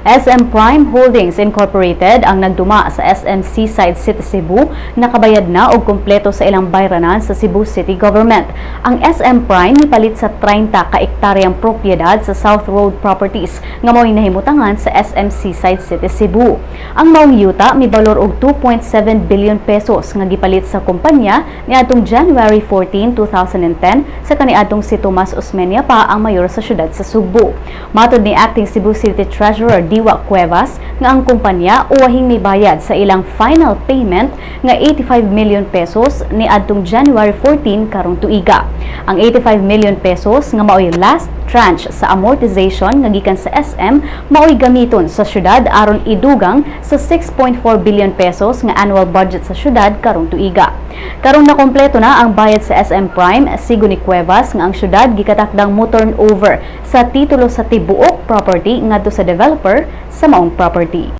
SM Prime Holdings Incorporated, ang nagduma sa SM Seaside City Cebu, nakabayad na og kumpleto sa ilang bayranan sa Cebu City Government. Ang SM Prime mipalit sa 30 ka ektaryang propiedad sa South Road Properties nga mao'y nahimutangan sa SM Seaside City Cebu. Ang maong yuta mibalor og ₱2.7 billion nga gipalit sa kumpanya niadtong January 14, 2010 sa kaniadtong si Tomas Osmeña pa ang mayor sa syudad sa Sugbo. Matod ni Acting Cebu City Treasurer Diwa Cuevas nga ang kumpanya uwahing mibayad sa ilang final payment nga ₱85 million niadtong January 14 karong tuiga. Ang ₱85 million nga maoy last tranche sa amortization nga gikan sa SM maoy gamiton sa syudad aron idugang sa ₱6.4 billion nga annual budget sa syudad karong tuiga. Karong nakompleto na ang bayad sa SM Prime, sigo ni Cuevas nga ang syudad gikatakdang mo turn over sa titulo sa tibuok property ngadto sa developer sa maong property.